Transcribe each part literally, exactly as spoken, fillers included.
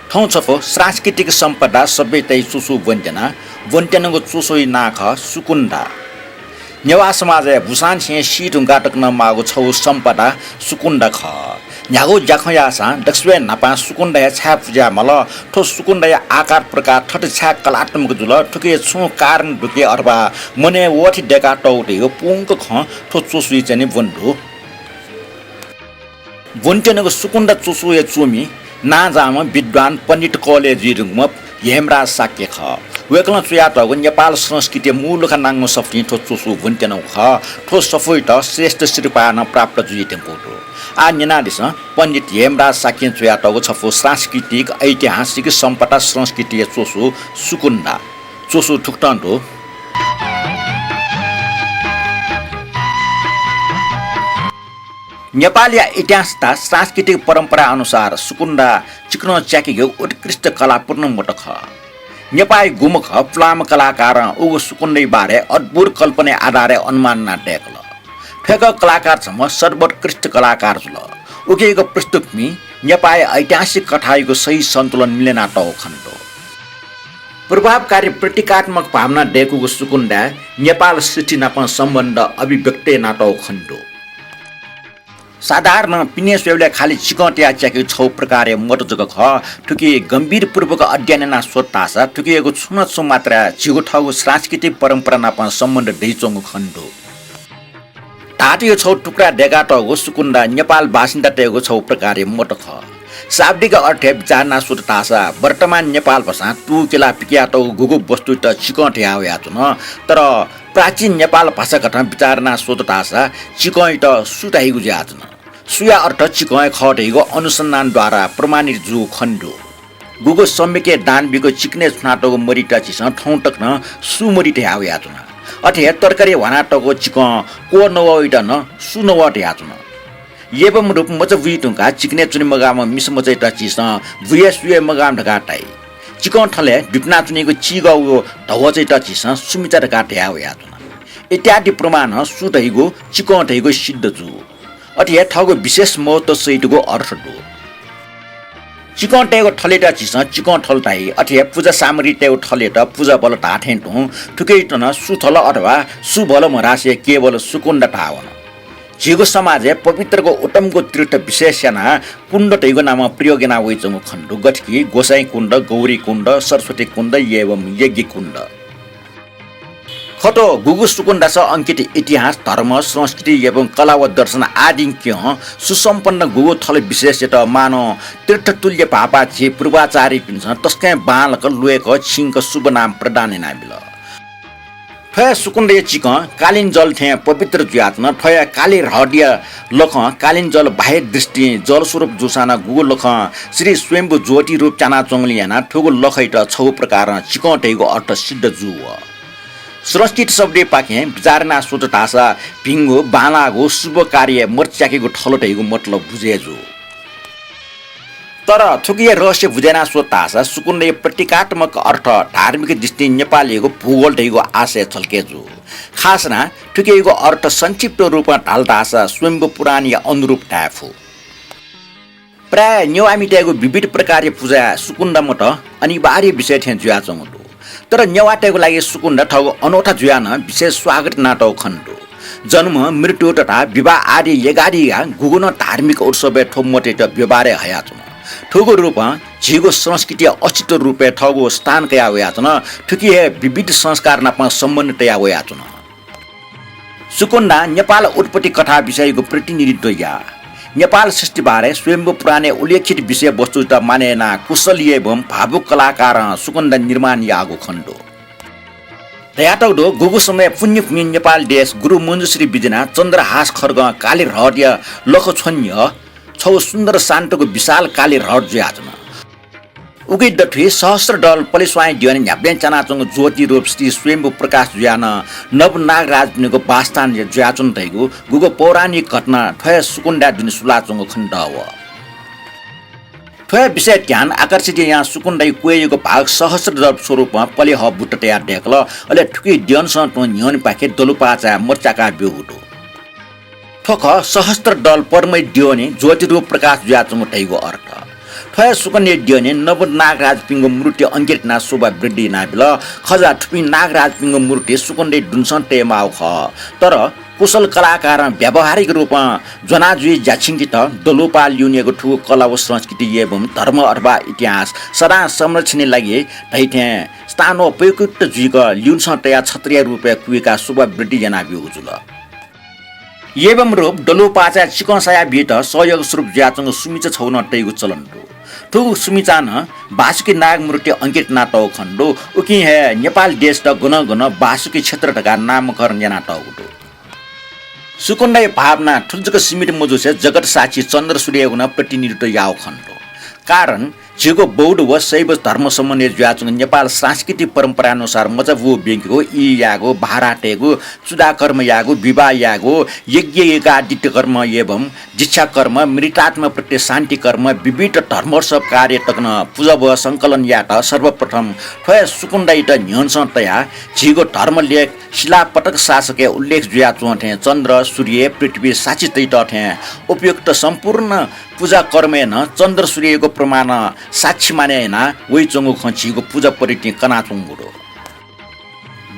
थौं छपु सांस्कृतिक सम्पदा सभ्यताया च्वसु ब्वनेत्यना। ब्वनेत्यनागु च्वसुया नां खः सुकुन्दा। नेवाः समाजय् बुसांनिसें सी धुंकाः तक नं माःगु छगू सम्पदा सुकुन्दा खः। न्ह्यागु ज्याखँ याःसां दक्वसिबय् न्हापां सुकुन्दा हे छाय् पुज्याये माल, थ्व सुकुन्दाया आकार प्रकार थथे छाय् कलात्मक जुल, थुकी छुं कारण दु कि अथवा मनय् वःथें दय्कातःगु धइगु पूवंक खँ थ्व च्वसुइ चाहिँ नि ब्वने दु। ब्वनेत्यनागु सुकुन्दा च्वसुया च्वमि नांजाःम्ह विद्वान पण्डित कले जुइ धुंकूम्ह हेमराज शाक्य खः। वय्कलं च्वयातःगु नेपाल संस्कृतिया मू लुखा नांगु सफुतिं थ्व च्वसु ब्वनेत्यनागु खः। थ्व सफुइत श्रेष्ठ सिरपाः नं प्राप्त जुइ धुंकूगु दु। आः न्यनादिसँ पण्डित हेमराज शाक्यं च्वयातःगु छपु सांस्कृतिक ऐतिहासिक सम्पदा संस्कृतिया च्वसु सुकुन्दा। च्वसु थुकथं दु। नेपालया इतिहास तथा सांस्कृतिक परम्परा अनुसार सुकुन्दा चिकनं च्याकेगु उत्कृष्ट कलापूर्ण मत खः। नेपाःया गुम्ह खः पुलांम्ह कलाकारं उगु सुकुन्दाया बारे अद्भुत कल्पनाया आधारय् अनुमान यानाः दय्कल। थ्वय्क कलाकार छम्ह सर्वोत्कृष्ट कलाकार जुल। उकियागु पृष्ठभूमिइ नेपाःया ऐतिहासिक कथायागु सही सन्तुलन मिले यानातःगु खने दु। प्रभावकारी प्रतीकात्मक भावना दय्कूगु सुकुन्दाय् नेपाल सृष्टि नाप सम्बन्ध अभिव्यक्त यानातःगु खने दु। साधारण पिने स्वयेबलय् खालि चिकं तयाः च्याकेगु छगू प्रकारया मत जक खः। थुकी गम्भीरपूर्वक अध्ययन यानाः स्वत धाःसा थुकियागु छुं न छुं मात्राय् झीगु थःगु सांस्कृतिक परम्परा नाप सम्बन्ध दयाच्वंगु खने दु। धातुया छगू टुक्रा दय्कातःगु सुकुन्दा नेपाल बासिन्दातय्गु छगू प्रकारया मत खः। शाब्दिक अर्थय् बिचाः यानाः स्वत धाःसा वर्तमान नेपाल भाषां तू किलाः पिकयातःगु गुगु वस्तुत चिकं धया वयाच्वन, तर प्राचीन नेपाल भाषाकथं बिचाः यानाः स्वत धाःसा चिकंयात सु धाइगु जुयाच्वन। सुया अर्थ चिकं हे खः धइगु अनुसन्धानद्वारा प्रमाणित जूगु खने दु। गुगु सम्यक्या दान बीगु चिकनय् छुनातःगु मरित झीसं थौं तक नं सु मरि धया वयाच्वना। अथे हे तरकारीय् ह्वानातःगु चिकं क्वः नवःयात नं सु नवः धयाच्वन। एवं रूप मचा बुइ धुंकाः चिकनय् च्वने मगाःम्ह मिसा मचायात झीसं बुया सुया मगाःम्ह धकाः धाइ। चिकं थलय् दुबिनाच्वनीगु चिगः व धवचायात झीसं सुमिचा धकाः धया वयाच्वना। इत्यादि प्रमाणं सु धइगु चिकं धइगु सिद्ध जू। अथे हे थःगु विशेष महत्व सहितगु अर्थ दु। चिकं तयेगु थलयात झीसं चिकं थल धाइ। अथे हे पुजा सामग्री तयेगु थलयात पुजा भल धाःथें तुं थुकियात नं सुथल अथवा सुभल म्हरासे केवल सुकुन्दा धावन। झीगु समाजय् पवित्रगु उत्तमगु तीर्थ विशेष यानाः कुण्ड धइगु नामं प्रयोग याना वइच्वंगु खने दु, गथे कि गोसाइँ कुण्ड, गौरी कुण्ड, सरस्वती कुण्ड एवं यज्ञ कुण्ड। खः थ्व गुगु सुकुन्दास अंकित इतिहास, धर्म, संस्कृति एवं कला व दर्शन आदिं क्यं सुसम्पन्न गुगु थल विशेषयात मानव तीर्थतुल्य भाःपा झी पूर्वाचार्यपिन्सं तसकं बांलाक ल्वय्क छिंक शुभ नाम प्रदान यानाबिल। थ्वया सुकुन्दाया चिकं कालिन जल थें पवित्र जुयाच्वन। थ्वया काली ह्रदया लखं कालिन जल बाह्य दृष्टिं जलस्वरूप जूसां नं गुगु लखं श्री स्वयम्भू ज्योति रूप च्यानाच्वंगुलिं यानाः थुगु लखयात छगू प्रकारं चिकं धइगु अर्थ सिद्ध जू वः। संस्कृत शब्दयापाखें बिचाः यानाः स्वत धाःसा भिंगु, बांलाःगु, शुभ कार्य मत च्याकेगु थल धइगु मतलब बुझे जू। तर थुकिया रहस्य बुझे यानाः स्वत धाःसा सुकुन्दाया प्रतीकात्मक अर्थ धार्मिक दृष्टिं नेपालयागु भूगोल धइगु आशय झल्के जू। खास यानाः थुकियागु अर्थ संक्षिप्त रूपं धाल धाःसा स्वयम्भू पुराणया अनुरूप धाये फु। प्रायः नेवाःमितय्गु विविध प्रकारया पुजाय् सुकुन्दा मत अनिवार्य विषय थें जुयाच्वंगु दु। तर नेवाःतय्गु लागि सुकुन्दा थःगु अनौठा जुयाः नं विशेष स्वागत यानातःगु खने दु। जन्म, मृत्यु तथा विवाह आदि यगादिया गुगु नं धार्मिक उत्सवय् थ्व मतयात व्यवहारय् हयाच्वन। थुगु रूपं झीगु संस्कृतिया अस्तित्व रूपय् थःगु स्थान कया वयाच्वन। थुकी हे विविध संस्कार नाप सम्बन्ध तया वयाच्वन। सुकुन्दां नेपाल उत्पत्ति कथा विषययागु प्रतिनिधित्व याः। नेपाल सृष्टि बारे स्वयम्भू पुराणय् उल्लेखित विषयवस्तुत मानय् यानाः कुशल एवं भावुक कलाकारं सुकुन्दा निर्माण याःगु खने दु। धयातःगु दु, गुगु समय् पुण्यभूमि नेपाल देश गुरु मञ्जुश्री बिज्यानाः चन्द्रहास खड्गं काली ह्रदया लख छ्वन्ह्यः छगू सुन्दर शान्तगु विशाल काली ह्रद जुयाच्वन। उकी दथुइ सहस्र दल पलेस्वांया द्यःने न्ह्याबलें च्यानाच्वंगु ज्योति रूप श्री स्वयम्भू प्रकाश जुयाः नं नव नागराजपिनिगु वासस्थान जुयाच्वन धइगु गुगु पौराणिक घटना थ्वया सुकुन्दाया दुने सुलाच्वंगु खने दः वः। थ्वया विषय ध्यान आकर्षित यानाः सुकुन्दाया क्वय्यागु भाग सहस्र दल स्वरूपं पलेह बुट्ट तयाः दय्कल। अले थुकी द्यःनसं तुं न्ह्यःनेपाखे दलुपाचाय् मत च्याकाः ब्यूगु दु। थ्व खः सहस्र दल पद्मया द्यःने ज्योतिरूप प्रकाश जुयाच्वंगु धइगु अर्थ। थ्व हे सुकुन्दाया द्यःने नव नागराजपिंगु मूर्ति अंकित यानाः शोभा वृद्धि यानाबिल। खः ला थुपिं नागराजपिंगु मूर्ति सुकुन्दाया दुनुसं तयेमाःगु खः। तर कुशल कलाकारं व्यावहारिक रूपं ज्वनाजुइ ज्याछिंकेत दलुपाः ल्यूनेगु थुगु कला व संस्कृति एवं धर्म अथवा इतिहास सदां संरक्षणया लागि धइथें स्थानोपयुक्त जुइक ल्यूनुसं तयाः छत्रया रूपय् कुइकाः शोभा वृद्धि यानाब्यूगु जुल। एवं रूप दलुपाःचाय् चिकं साया बीत सहयोग स्वरूप जुयाच्वंगु सुमिचा छगू नं तइगु चलन दु। थुगु सुमिचां नं बासुकी नागमूर्ति अंकित यानातःगु खने दु। उकिं हे नेपाल देशत गनं गनं बासुकी क्षेत्र धकाः नामकरण यानातःगु दु। सुकुन्दाया भावना थुलि जक सीमित मजुसे जगत साक्षी चन्द्र सूर्ययागु नं प्रतिनिधित्व याःगु खने दु। कारण झीगु बौद्ध व शैव धर्म सम्बन्धी जुयाच्वंगु नेपाल सांस्कृतिक परम्परानुसार मचाबू ब्यंकेगु, ई यायेगु, भारा तयेगु, चूडाकर्म यायेगु, विवाह यायेगु, यज्ञ यागादित्य कर्म एवं दीक्षा कर्म, मृतात्मा प्रति शान्ति कर्म, विविध धर्मोत्सव कार्य तक नं पुजब संकलन यायेत सर्वप्रथम थ्व हे सुकुन्दाइत न्ह्यःनुसं तयाः झीगु धर्मलेख शिलापटक शासकय् उल्लेख जुयाच्वं थें चन्द्र, सूर्य, पृथ्वी साक्षी तइत थें उपयुक्त सम्पूर्ण पुजा कर्मय् नं चन्द्र सूर्ययागु प्रमाणं साक्षी मानय् यानाः वइच्वंगु खँ झीगु पुजा पद्धतिं कनाच्वंगु दु।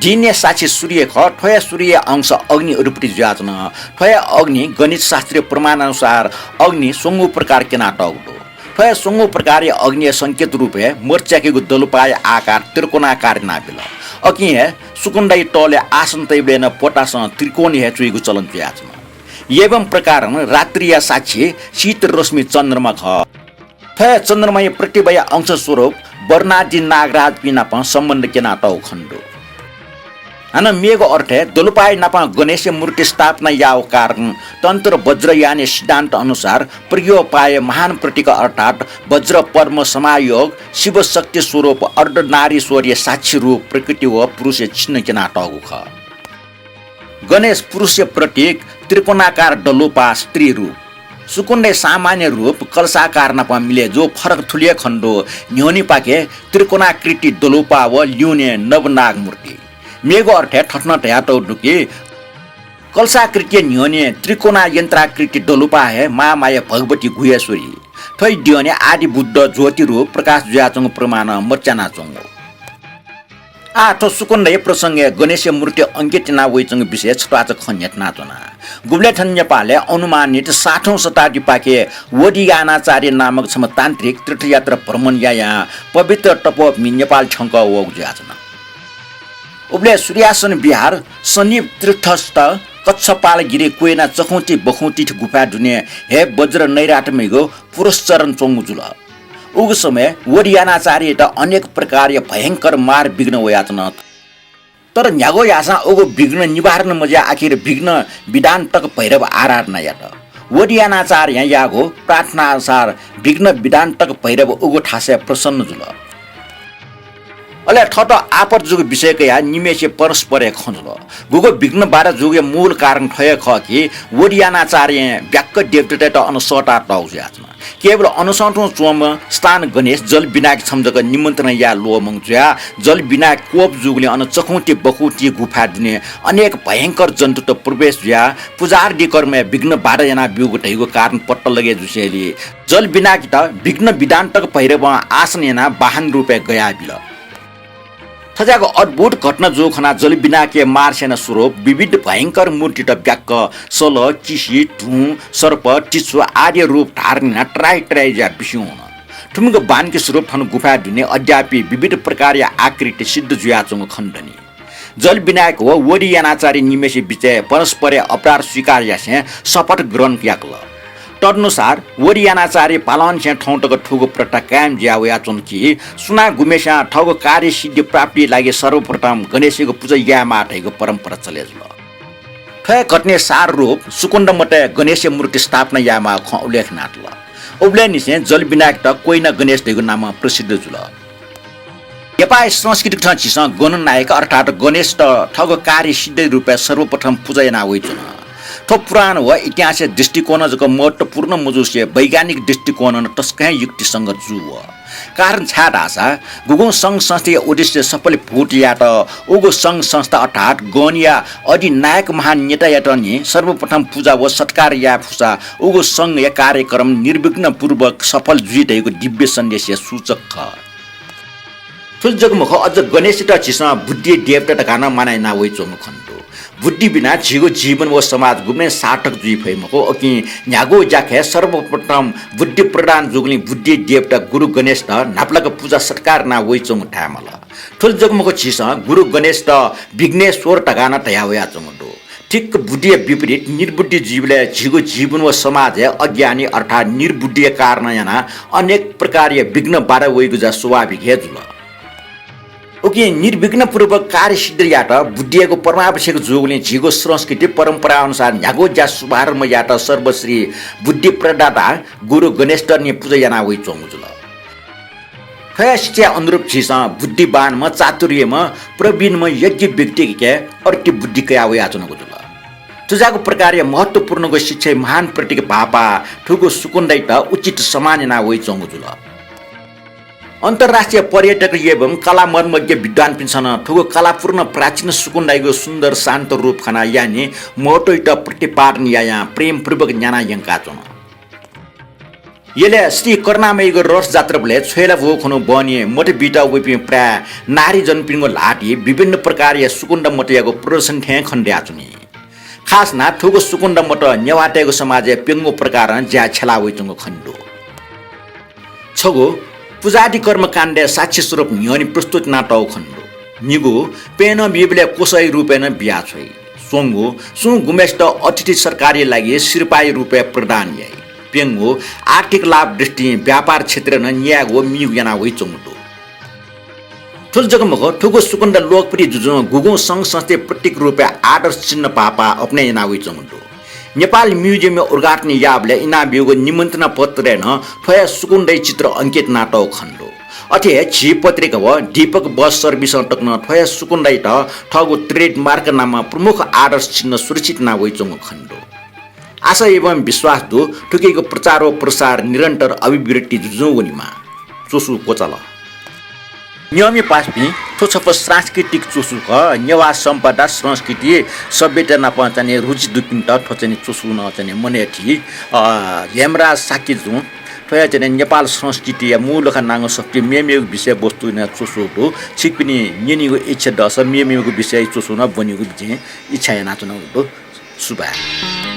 दिनया साक्षी सूर्य खः। थ्व हे सूर्यया अंश अग्नि अधिपति जुयाच्वन। थ्व हे अग्नि गणित शास्त्रीय प्रमाणानुसार अग्नि स्वंगू प्रकार क्यनातःगु दु। थ्व हे स्वंगू प्रकारया अग्निया संकेत रूपय् मरि च्याकेगु दलुपाःया आकार त्रिकोणाकार यानाबिल। अकिं हे सुकुन्दाया तःले आसन तइबलय् नं पोतासं त्रिकोण हे च्वइगु चलन जुयाच्वन। एवं प्रकारं रात्रिया साक्षी शीत रश्मि चन्द्रमा खः। थ्व हे चन्द्रमाया प्रतिभाया अंश स्वरूप वरुणादि नागराजपिं नाप सम्बन्ध क्यनातःगु खने दु। हानं मेगु अर्थय् दलुपाःया नाप गणेशया मूर्ति स्थापना याःगु कारण तन्त्र वज्रयानया सिद्धान्त अनुसार प्रज्ञोपाय महान प्रतीक अर्थात् वज्र पद्म समायोग शिवशक्ति स्वरूप अर्धनारीश्वरया साक्षी रूप प्रकृति व पुरुषया चिन्ह क्यनातःगु खः। गणेश पुरुषया प्रतीक, त्रिकोणाकार दलुपाः स्त्री रूप। सुकुन्दाया सामान्य रूप कलशाकार नाप मिले जू, फरक थुलि हे खने दु। न्ह्यःनेपाखे त्रिकोणाकृति दलुपाः व ल्यूने नवनाग मूर्ति। मेगु अर्थय् थथे नं धयातःगु दु कि कलशाकृतिया न्ह्यःने त्रिकोणा यन्त्राकृति दलुपाः हे महामाया भगवती गुह्येश्वरी। थ्व हे द्यःने आदि बुद्ध ज्योति रूप प्रकाश जुयाच्वंगु प्रमाणं मचानाच्वंगु। आः थ्व सुकुन्दाया प्रसंगय् गणेशया मूर्ति अंकित याना वइच्वंगु विषयय् छत्वाःचा खँ न्ह्यथनाच्वना। गुबलय् थन नेपालय् अनुमानित सातौं शताब्दीपाखे वडियानाचार्य नामक छम्ह तान्त्रिक तीर्थयात्रा भ्रमण यायां पवित्र तपोभूमि नेपाल थ्यंकः वःगु जुयाच्वन। उबलय् सूर्यासन विहार, सन्दीप तीर्थस्थ, कच्छपालगिरी क्वय्ना चखुंति बखुंति गुफाय् दुने हे वज्र नैरातमिगु पुरस्चरण च्वंगु जुल। उगु समय वडियानाचार्ययात अनेक प्रकारया भयंकर मार विघ्न वयाच्वन। तर न्ह्यागु याःसां उगु विघ्न निवारण मजुयाः आखिर विघ्न विधान तक भैरव आराधना यात। वडियानाचार्यं याःगु प्रार्थना अनुसार विघ्न विधान तक भैरव उगु थासय् प्रसन्न जुल। अले थःत आपत जूगु विषय कयाः निम्हय्सित परस्परय् खँ जुल। गुगु विघ्न बाधा जूगुया मूल कारण थ्व हे खः कि वडियानाचार्यं ब्याक्क देवदूतयात अन सःतातःगु जुयाच्वन। केवल अनसं तुं च्वंम्ह स्थान गणेश जल बिनाके छम्ह जक निमन्त्रणा याये ल्वःमंगु जुयाः जल बिनाके कोप जूगुलिं अन चखुंति बखुंति गुफाय् दुने अनेक भयंकर जन्तुत प्रवेश जुयाः पुजाहारया कर्मय् विघ्न बाधा यानाब्यूगु धइगु कारण पत्ता लगे जुसेंलि जल बिनाकेत विघ्न विधान तक भैरवं आसन यानाः वाहन रूपय् गयाबिल। थज्याःगु अद्भुत घटना जूगु खनाः जल बिनाके मारसेना स्वरूप विविध भयंकर मूर्तित ब्याक्क सल, किसि, धुँ, सर्प, तिछु आदि रूप धारण यानाः तराई तराई जुयाः बिस्युं वन। थुमिगु बान्की स्वरूप थन गुफाय् दुने अद्यापि विविध प्रकारया आकृति सिद्ध जुयाच्वंगु खनेदनि। जल बिनाके व वडियानाचार्य निम्हय्सित बिचय् परस्परय् अपराध स्वीकार यासें शपथ ग्रहण याकल। तदनुसार वडियानाचार्य पालंनिसें थौं तक थुगु प्रथा कायम जुया वयाच्वन कि सुनां गुम्हय्सिं थःगु कार्यसिद्धि प्राप्तिया लागि सर्वप्रथम गणेशयागु पुजा यायेमाः धइगु परम्परा चले जुल। थ्व हे घटनाया सार रूप सुकुन्दा मतय् गणेशया मूर्ति स्थापना यायेमाःगु खँ उल्लेख यानातल। उबलय्निसें जल बिनाकेत क्वय्ना गणेश धइगु नामं प्रसिद्ध जुल। नेपाःया संस्कृति कथं झीसं गणनायक अर्थात् गणेशत थःगु कार्यसिद्धिया रूपय् सर्वप्रथम पुजा याना वइच्वन। थ्व पुराण व इतिहासया दृष्टिकोणं जक महत्त्वपूर्ण मजुसे वैज्ञानिक दृष्टिकोणं तसकं हे युक्तिसंगत जू वः। कारण छाय् धाःसा गुगुं संघ संस्थाया उद्देश्य सफल भूत यायेत उगु संघ संस्था अर्थात् गणया अधिनायक महान नेतायात नि सर्वप्रथम पुजा व सत्कार याये फुसा उगु संघया कार्यक्रम निर्विघ्नपूर्वक सफल जुइ धइगु दिव्य सन्देशया सूचक खः। थ्व जक मखु, अझ गणेशयात झीसं बुद्धिया देवता धकाः नं मानय् याना वइच्वंगु खने दु। बुद्धि बिना झीगु जीवन व समाज गुबलें सार्थक जुइ फइ मखु। उकिं न्ह्यागु ज्याखय् सर्वप्रथम बुद्धि प्रदान जूगुलिं बुद्धिया देवता गुरु गणेशयात न्हापालाक पुजा सत्कार याना वइच्वंगु धायेमाल। थ्व जक मखु, झीसं गुरु गणेशयात विघ्नेश्वर धकाः नं धया वयाच्वंगु दु। ठिक्क बुद्धिया विपरीत निर्बुद्धि जुइबलय् झीगु जीवन व समाजय् अज्ञानी अर्थात् निर्बुद्धिया कारणं यानाः अनेक प्रकारया विघ्न बाधा वइगु ज्या स्वाभाविक हे जुल। उकिं निर्विघ्नपूर्वक कार्य सिद्ध यायेत बुद्धियागु परमावश्यक जूगुलिं झीगु संस्कृति परम्परा अनुसार न्ह्यागु ज्या शुभारम्भ यायेत सर्वश्री बुद्धि प्रदाता गुरु गणेशयात नि पुजा याना वइच्वंगु जुल। थ्वया शिक्षाया अनुरूप झीसं बुद्धिमानम्ह, चातुर्यम्ह, प्रवीणम्ह, योग्य व्यक्तिके अति बुद्धि कया वयाच्वनागु जुल। थुजाःगु प्रकारया महत्त्वपूर्णगु शिक्षाया महान प्रतीक भाःपाः थुगु सुकुन्दायात उचित सम्मान याना वइच्वंगु जुल। अन्तर्राष्ट्रिय पर्यटक एवं कला मर्मज्ञ विद्वानपिन्सं नं थुगु कलापूर्ण प्राचीन सुकुन्दायागु सुन्दर शान्त रूप खनाः यानि महत्त्वयात प्रतिपादन यायां प्रेमपूर्वक न्याना यंकाच्वन। यलय् श्री करुणामयीगु रथयात्राबलय् छ्वय्‌ला भ्वय् खुन्हु बहनी मत बीत वइपिं प्रायः नारीजनपिनिगु ल्हातिइ विभिन्न प्रकारया सुकुन्दा मतयागु प्रदर्शन थें खने दयाच्वनी। खास यानाः थुगु सुकुन्दा मत नेवाःतय्‌गु समाजय् प्यंगू प्रकारं ज्याय् छ्यला वइच्वंगु खने दु। छगू, पुजादि कर्मकाण्डय् साक्षी स्वरूप न्ह्यःने प्रस्तुत यानातःगु खने दु। निगू, प्यय्‌नं बीबलय् कोषया रूपय् नं बियाछ्वइ। स्वंगू, सुं गुम्हय्‌सित अतिथि सत्कारया लागि सिरपाःया रूपय् प्रदान याइ। प्यंगू, आर्थिक लाभ दृष्टिं व्यापार क्षेत्रय् नं न्यायेगु व मीगु याना वइच्वंगु दु। थुलि जक मखु, थुगु सुकुन्दा लोकप्रिय जुजुं गुगुं संघ संस्थाया प्रतीक रूपय् आदर्श चिन्ह भाःपाः अपनय् याना वइच्वंगु दु। नेपाल म्युजियमया उद्घाटन याःबलय् इनाबीगु निमन्त्रणा पत्रय् नं थ्वया सुकुन्दाया चित्र अंकित यानातःगु खने दु। अथे हे झी पत्रिका व दीपक बस सर्भिसं तक नं थ्वया सुकुन्दायात थःगु trademark नामं प्रमुख आदर्श चिन्ह सुरक्षित याना वइच्वंगु खने दु। आशा एवं विश्वास दु, थुकियागु प्रचार व प्रसार निरन्तर अभिवृद्धि जुजुं वनेमा। च्वसु क्वचाल। नियमित पासापिं, थ्व छपु सांस्कृतिक च्वसु खः। नेवाः सम्पदा, संस्कृति, सभ्यता नाप चाहिँ रुचि दुपिन्त थ्व चाहिँ च्वसु नं चाहिँ मनय् थी। अ, हेमराज शाक्यजुं थ्वया चाहिँ नेपाल संस्कृतिया मूल खँ नांगु सफुती मेमेगु विषयवस्तु नं च्वसु दु। छिकपिनि न्यनीगु इच्छा दःसा मेमेगु विषय च्वसु नं ब्वनीगु जिं इच्छा यानाच्वनागु दु। सुभाय्।